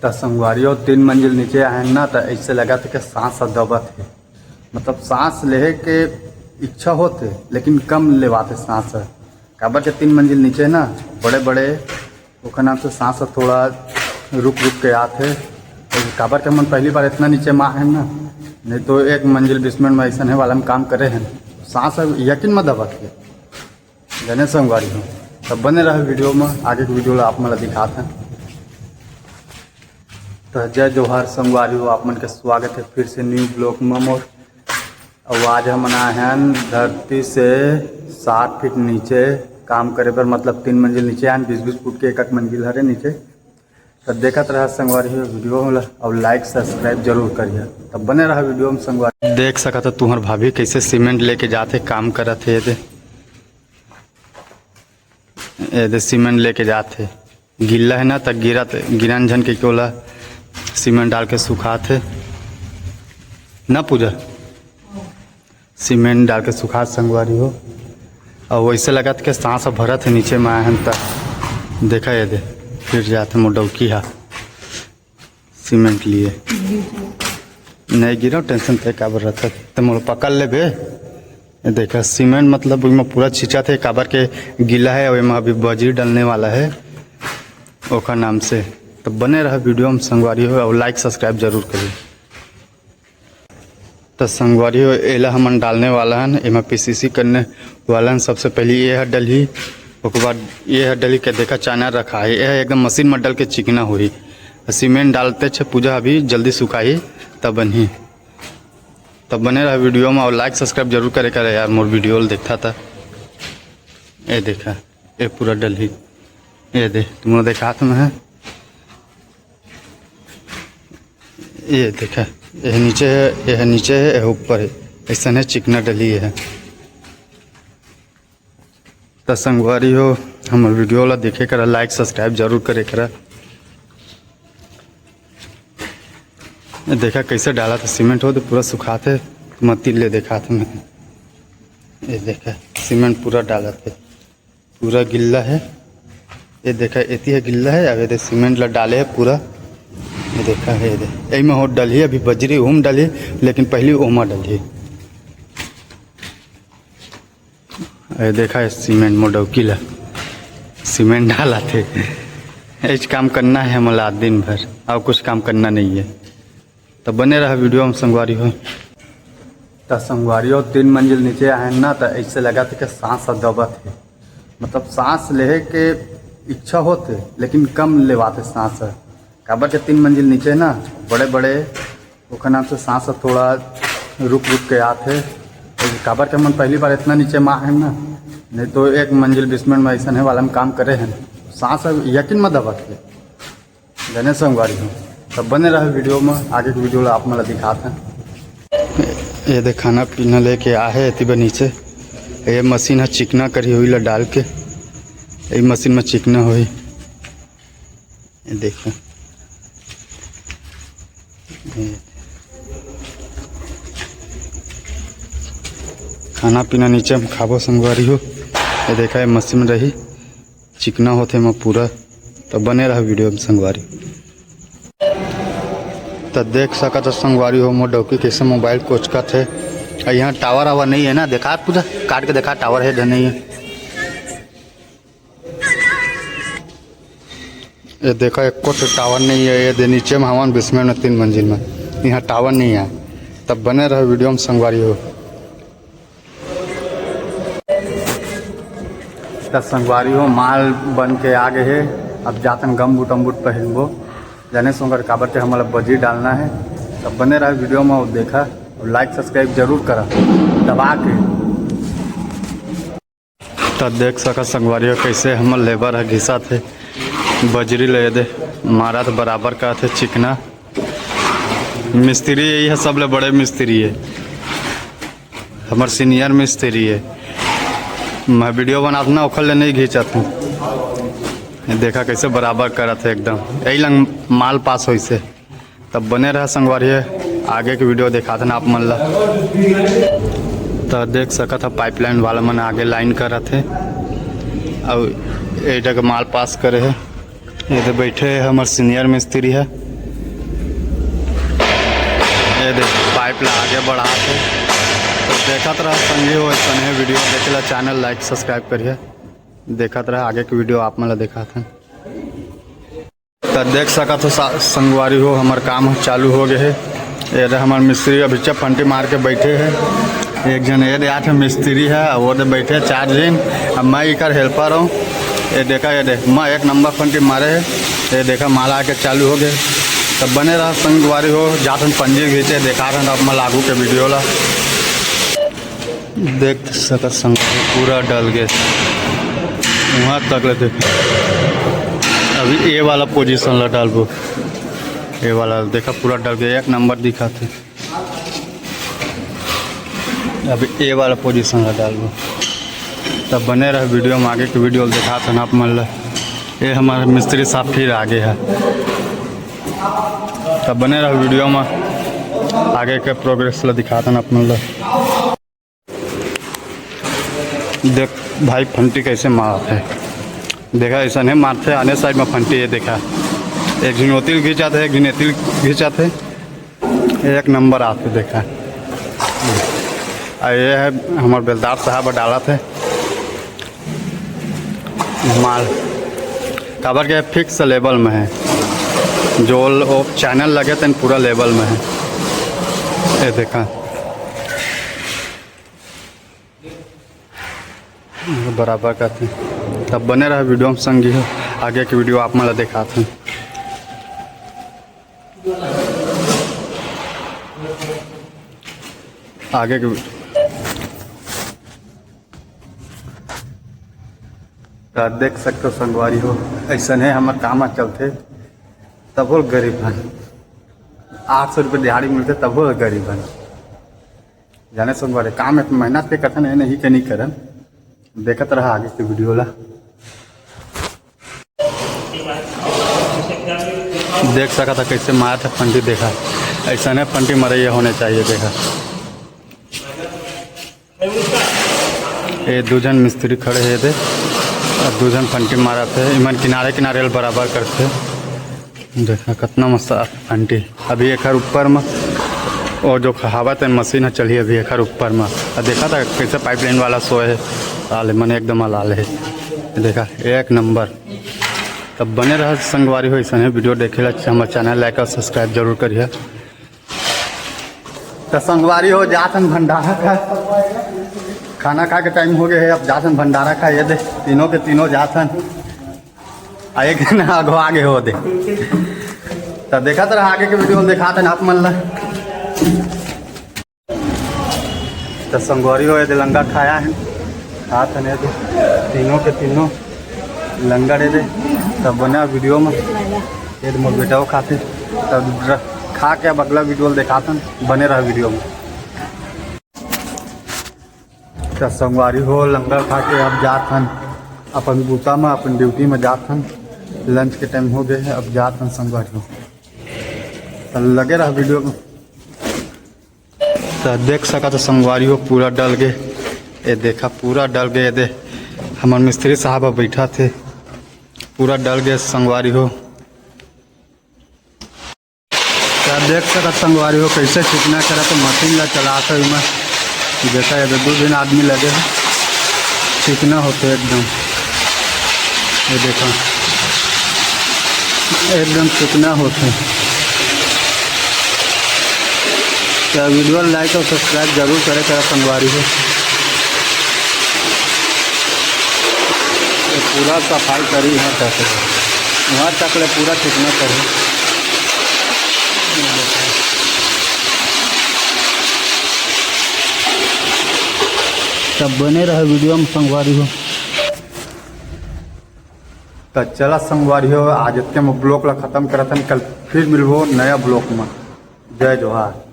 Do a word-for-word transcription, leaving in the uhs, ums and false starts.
त संगवारी हो, तीन मंजिल नीचे आए ना, त ऐसे लगत हे कि सांस ह दबत हे। मतलब सांस लेहे के इच्छा होत हे, लेकिन कम लेवात हे सांस ह। काबर के तीन मंजिल नीचे ना, बड़े बड़े ओकर नाम से सांस ह थोड़ा रुक रुक के आत हे। काबर के हमन पहली बार इतना नीचे में आए ना, नहीं तो एक मंजिल basement में ऐसन हे वाला में काम करे हैं, सांस ह यकीन मत दबत हे। जने संगवारी हो, तब बने रहे वीडियो में, आगे के वीडियो ला आप मन ला दिखात हैं। तो जय जोहार संगवारी हो, आप मन के स्वागत है फिर से न्यू ब्लॉग में मोर। अब आज हमन आए हैं धरती से सात फीट नीचे काम करे बर, मतलब तीन मंजिल नीचे आए हैं, बीस बीस फुट के एक एक मंजिल हरे नीचे। तो देखत रहा संगवारी हो वीडियो ला, और लाइक सब्सक्राइब जरूर करिए। तब बने रहा वीडियो में संगवारी। देख सकत हो तुम्हर भाभी कैसे सीमेंट लेके जात हे, काम करत हे। ये दे, ये दे सीमेंट लेके जात हे। गिल्ला है ना, त गिरत, गिरन झन के ओला सीमेंट डाल के सुखात हे ना पूजा। सीमेंट डाल के सुखात संगवारी हो। और वैसे लगत के सांस भरत हे नीचे में आए हन त। देखा ये दे, फिर जात हे मोर डौकी हा सीमेंट लिए। नहीं गिरो, टेंशन ते काबर रहता, ते मोला पकड़ लेबे। ये देखा सीमेंट, मतलब ओमा पूरा छिंचत हे, काबर के गिला है और एमा अभी बजरी डलने वाला है ओकर नाम से। तो बने रहा वीडियो में संगवारी हो, और लाइक सब्सक्राइब जरूर करिए। तो संगवारी हो, एला हमन डालने वाला हन, एमा पीसीसी करने वाला हन। सबसे पहले ये ह डलही, ओकर बाद ये ह डलही के देखा चाइना रखा है, ये ह एकदम मशीन में डल के चिकना होही। सीमेंट डालते छे पूजा अभी जल्दी सुखाही तब बनही। तब बने रहा वीडियो में और लाइक सब्सक्राइब जरूर करे करे यार, मोर वीडियो ल देखता था। ये देखा, ये पूरा डलही, ये दे तुमने देखा था मैं। ये देखा, ये नीचे है, ये नीचे है, ये ऊपर है, ऐसा है चिकना डली है। त संगवारी हो, हमर वीडियो ला देखे करा, लाइक सब्सक्राइब जरूर करे करा। ये देखा कैसे डालत हे सीमेंट हो, तो पूरा सुखात हे, मत ले देखात हे मैं। ये देखा सीमेंट पूरा डालत हे, पूरा गिल्ला है। ये देखा, एती है गिल्ला है, अब ये सीमेंट ला डाले है पूरा। ये देखा है, ये दे, एमा हो डलही, अभी बजरी उम डलही, लेकिन पहली ओमा डलही। ये देखा, ये सीमेंट मोर डौकी ला सीमेंट डालत हे। एच काम करना है हमला दिन भर, और कुछ काम करना नहीं है। तो बने रहा वीडियो में संगवारी हो। त संगवारी हो, तीन मंजिल नीचे आए ना, त ऐसे लगत हे कि सांस ह दबत हे। मतलब सांस लेहे के इच्छा होत हे, लेकिन कम लेवात हे सांस ह। काबर के तीन मंजिल नीचे ना, बड़े बड़े ओकर नाम से सांस ह थोड़ा रुक रुक के आत हे। काबर के हमन पहली बार इतना नीचे में आए ना, नहीं तो एक मंजिल basement में ऐसन हे वाला में काम करे हैं, सांस ह यकीन मत दबत हे। जने संगवारी हो, तब बने रहे वीडियो में, आगे के वीडियो ला आप मन ला दिखात हैं। ये दे खाना पीना लेके आ हे एती बर नीचे। ये मशीन ह चिकना करी हुई ला डाल के, ये मशीन में चिकना होई। ये देखो, ये खाना पीना नीचे में खाबो संगवारी हो। ये देखा, ये मशीन रही चिकना होथे एमा पूरा, त बने रहा वीडियो में संगवारी। त देख सकत हो संगवारी हो, मोर डौकी कैसे मोबाइल कोचकत हे। आ यहाँ टावर आवर नहीं है ना, देखा पूजा काट के देखा, टावर है धन नहीं है। ये देखा, एको ठो टावर नहीं है। ये दे नीचे में हवन basement में तीन मंजिल में, यहाँ टावर नहीं है। तब बने रहो वीडियो में संगवारी हो। त संगवारी हो, माल बन के आ गए हे। अब जातन गमबूट अम्बूट पहनबो, जाने सोंगर काबर के हमला बजरी डालना है। तब बने रहा वीडियो में और देखा, और लाइक सब्सक्राइब जरूर करा दबा के। त देख सकत संगवारी हो, कैसे हमर लेबर ह घिसत हे बजरी ले दे, मारत बराबर करत हे चिकना। मिस्त्री यही है, सबले बड़े मिस्त्री है, हमर सीनियर मिस्त्री है। मैं वीडियो बनात ना, ओखर ले नहीं घिंचत हूँ। ये देखा कैसे बराबर करत हे एकदम, यही लंग माल पास होइस हे। तब बने रहा संगवारी है, आगे के वीडियो दिखात ना आप मन ला। तो देख सकत ह पाइपलाइन वाला मन आगे लाइन करत हे, और एटा के माल पास करे हे। ये तो बैठे हे हमर सीनियर मिस्त्री है, ला आगे बढ़ात हे। तो देखत रह संगी हो, ऐसने video देखे ला channel like subscribe करिए। देखत रह आगे के video आप मन ला देखात हन। तो देख सकत हो सा-, संगवारी हो, हमर काम चालू हो गए हे। ये दे हमर मिस्त्री अभी चप फंटी मार के बैठे हे। एक जन ये दे आठ मिस्त्री हे, वो दे बैठे चार जन। अब मैं इकर helper हूँ। ये देखा, ये दे मैं एक नंबर फंटी मारे हे। ये देखा माला आके चालू हो गए। तब बने रहा संगवारी हो, जाथन पंजी घीचे, देखा रहा अब मैं लागू के video ला। देख सकत संगवारी पूरा डल गए, वहाँ तक ले देख। अभी ये वाला position ला डालबो, ये वाला देखा पूरा डल गए, एक नंबर दिखाते। अभी ये वाला position ला डालबो, तब बने रह video में, आगे के video दिखात हन आप मन ला। ये हमारे मिस्त्री साहब फिर आगे है, तब बने रह video में, आगे के progress ला दिखात हन आप मन ला। देख भाई फंटी कैसे मारत हे, देखा ऐसा नहीं मारते, आने side में फंटी है, देखा एक झिन ओतिल घिंचात हे, एक झिन एतिल घिंचात हे, एक नंबर आते देखा। आ ये है हमार बेलदार साहब डालत हे माल, काबर के fix level में है, जो वो channel लगे तेन पूरा level में है। ये देखा बराबर करते, तब बने रहा video में संगी हो, आगे के video आप मन ला देखात हन। आगे के video तो देख सकते हो संगवारी हो, ऐसने हमर काम चलते, तबो गरीब हन, आठ सौ रुपये दिहाड़ी मिलते तबो गरीब हन। जाने संगवारी काम एक मेहनत के कथन है, नहीं के नहीं करन। देखत रहा आगे के video ला। देख सकत ह कैसे मारत हे फंटी, देखा ऐसने फंटी मरैया होने चाहिए। देखा ये दू झन मिस्त्री खड़े हे दे, और दू झन फंटी मारत हे, इमन किनारे किनारे ल बराबर करथे। देखा कतना मस्त फंटी, अभी एखर ऊपर म वो जो हवा तेन मशीन ह चलही अभी एखर ऊपर म। आ देखा था कैसे pipeline वाला सोए हे, साले मन एकदम अलाल हे। देखा एक नंबर। तब बने रहा संगवारी हो, ऐसने video देखे ला हमर channel like और subscribe जरूर करिए। तो संगवारी हो जाथन भंडारा खाए, खाना खा के time हो गए है, अब जाथन भंडारा खाए। ये दे तीनों के तीनों जाथन, आ एक ना अगवा आगे हो दे। तो देखत रहा आगे के video में, देखाथन आप मन ला। तो संगवारी हो, ये दे लंगा खाया है, खाथन ये दे तीनों के तीनों लंगा दे दे। तब बने रहा video में, ये दे मोर बेटा वो खाते, तब र-, खा के अब अगला video में देखाथन, बने रहा video में। तो संगवारी हो, लंगर खा के अब जात हन अपन बूता में, अपन duty में जात हन। Lunch के time हो गए है, अब जात हन संगवारी हो। तो लगे रहा video में। तो देख सकत हो संगवारी हो, पूरा डल गए। ये देखा पूरा डल गए, ये दे हमर मिस्त्री साहब अब बैठा थे, पूरा डल गए संगवारी हो। तो आप देख सकत संगवारी हो, कैसे चिकना करत हे, मशीन ला चलात हे एमा। देखा, ये दू झन आदमी लगे हे, चिकना होथे एकदम। ये देखा, एकदम चिकना होथे। तो video like और subscribe जरूर करे करा संगवारी हो। ये पूरा सफाई करी है तक, वहाँ तक ले पूरा चिकना करी। तब बने रहे video में संगवारी हो। तो चला संगवारी हो, आज इतने में vlog ला खत्म करत हन, कल फिर मिलबो नया vlog में। जय जोहार।